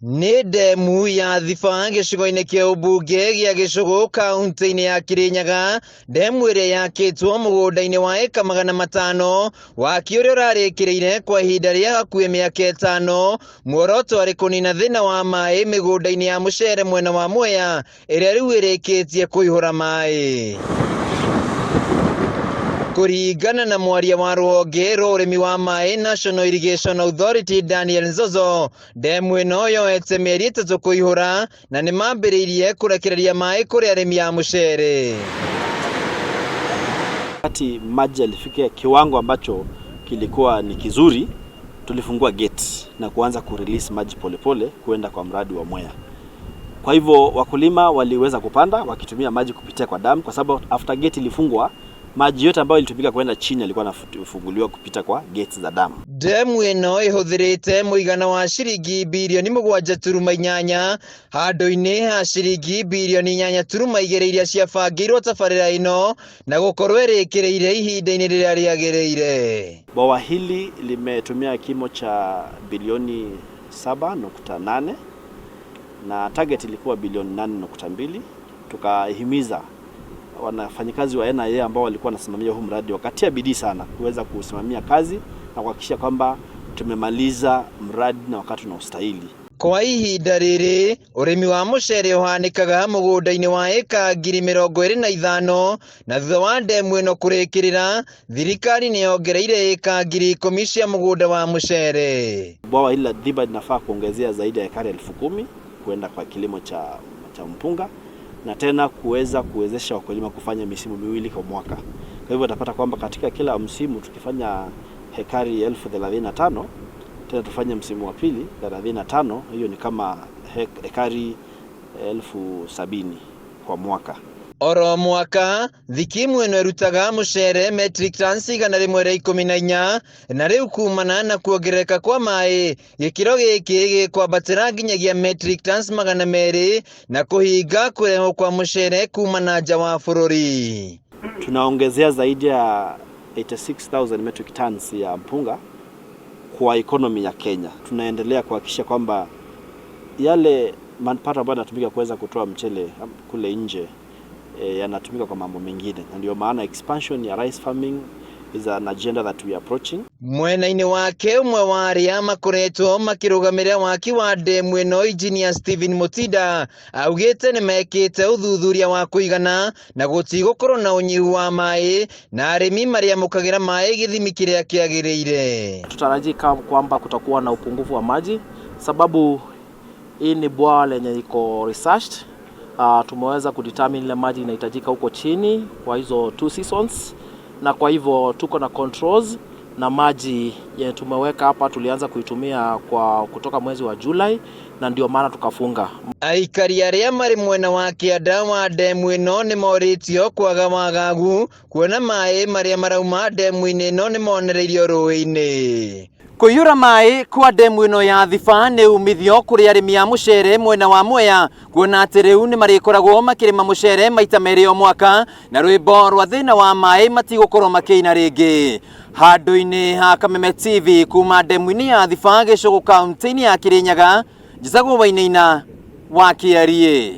Nĩ ndemu ya Thiba gĩcigo-inĩ kĩa ũmbunge gĩa Gĩcũgũ kaũntĩ-inĩ ya Kĩrĩnyaga, ndemu ĩrĩa yakĩtwo mũgũnda-inĩ wa ĩka 500, waki ũrĩa ũrarĩkĩrĩire kwa ihinda rĩa hakuhĩ mĩaka ĩtano, muoroto arĩ kũnina thĩna wa maĩ mĩgũnda-inĩ ya mũcere mwena wa Mwea ĩrĩa rĩu ĩrĩkĩtie kũihũra maĩ. Kũringana na mwaria wa rũhonge rwa ũrĩmi wa maĩ National Irrigation Authority Daniel Nzozo, ndemu ĩno yoete mĩeri 3 kũihũra na nĩ mambĩrĩirie kũrekereria maĩ kũrĩ arĩmi a mũcere. Wakati maji yalifikia kiwango ambacho kilikuwa ni kizuri, tulifungua gate na kuanza kurelease maji polepole kuenda kwa mradi wa Mwea. Kwa hivyo wakulima waliweza kupanda wakitumia maji kupitia kwa damu, kwa sababu after gate ilifungwa, maji yote ambayo ilitumika kwenda chini yalikuwa yanafunguliwa kupita kwa gates za damu. Ndemu ĩno ĩhũthĩrĩte mũigana wa ciringi birioni 7.8 handũ-inĩ ha ciringi birioni 8.2 iria ciabangĩirwo tabarĩra ĩno na gũkorwo ĩrĩkĩrĩire ihinda-inĩ rĩrĩa rĩagĩrĩire. Bwawa hili limetumia kimo cha bilioni 7.8 na target ilikuwa bilioni 8.2. Tukahimiza wanafanyikazi wa NIA ambao walikuwa wanasimamia huu mradi wakatia bidii sana kuweza kusimamia kazi na kuhakikisha kwamba tumemaliza mradi na wakati unaostahili. Kwa ihinda rĩrĩ ũrĩmi wa mũcere ũhanĩkaga mũgũnda-inĩ wa ĩka 25,000 na thutha wa ndemu ĩno kũrĩkĩrĩra thirikari nĩ yongereire ĩka 10,000 cia mũgũnda wa mũcere. Bwawa hili la Thiba linafaa kuongezea zaidi ya ekari 10,000 kuenda kwa kilimo cha mpunga na tena kuweza kuwezesha wakulima kufanya misimu miwili kwa mwaka. Kwa hivyo utapata kwamba katika kila msimu tukifanya hekari 35,000, tena tufanye msimu wa pili 35, hiyo ni kama hekari 70,000 kwa mwaka. Oro mwaka thikimu ĩno ĩrutaga mũcere metric tons 114 na rĩu kumana na kuongerereka kwa maĩ gĩkĩro gĩkĩ gĩkwambatĩra nginyagia metric tons 200 na kũhinga kũrehwo kwa mũcere kuma na nja wa bũrũri. Tunaongezea zaidi ya 86,000 metric tons ya mpunga kwa economy ya Kenya. Tunaendelea kuhakikisha kwamba yale mapato ambayo yanatumika kuweza kutoa mchele kule nje yanatumika kwa mambo mengine, na ndio maana expansion ya rice farming is an agenda that we are approaching. Mwena-inĩ wake ũmwe wa arĩa makoretwo makĩrũgamĩrĩra waki wa ndemu ĩno Engineer Stephen Mutinda augĩte nĩ mekĩte ũthuthuria wa kũigana na gũtigũkorwo na ũnyihu wa maĩ na arĩmi marĩamũkagĩra maĩ gĩthimi kĩrĩa kĩagĩrĩire. Tutarajii kwamba kutakuwa na upungufu wa maji sababu hii ni bwawa lenye iko researched. Tumeweza kudetermine ile maji inahitajika huko chini kwa hizo 2 seasons, na kwa hivyo tuko na controls na maji yenye tumeweka hapa tulianza kuitumia kwa kutoka mwezi wa Julai na ndio maana tukafunga. Aikari arĩa marĩ mwena wa kĩanda wa ndemu ĩno nĩ morĩtio kwaga wagagu kuona maĩ marĩa marauma ndemu-inĩ ĩno nĩ monereirio rũĩ-inĩ. Kũiyũra maĩ kwa ndemu ĩno ya Thiba nĩ umithio kũrĩ arĩmi a mũcere mwena wa Mwea kuona atĩ rĩu nĩ marĩkoragwo makĩrĩma mũcere maita merĩ o mwaka na rwĩmbo rwa thĩna wa maĩ matigũkorwo makĩina rĩngĩ. Handũ-inĩ ha Kameme TV kuma ndemu-inĩ ya Thiba Gĩcũgũ kaũntĩ-inĩ ya Kĩrĩnyaga, njĩtagwo Wainaina wa Kĩariĩ.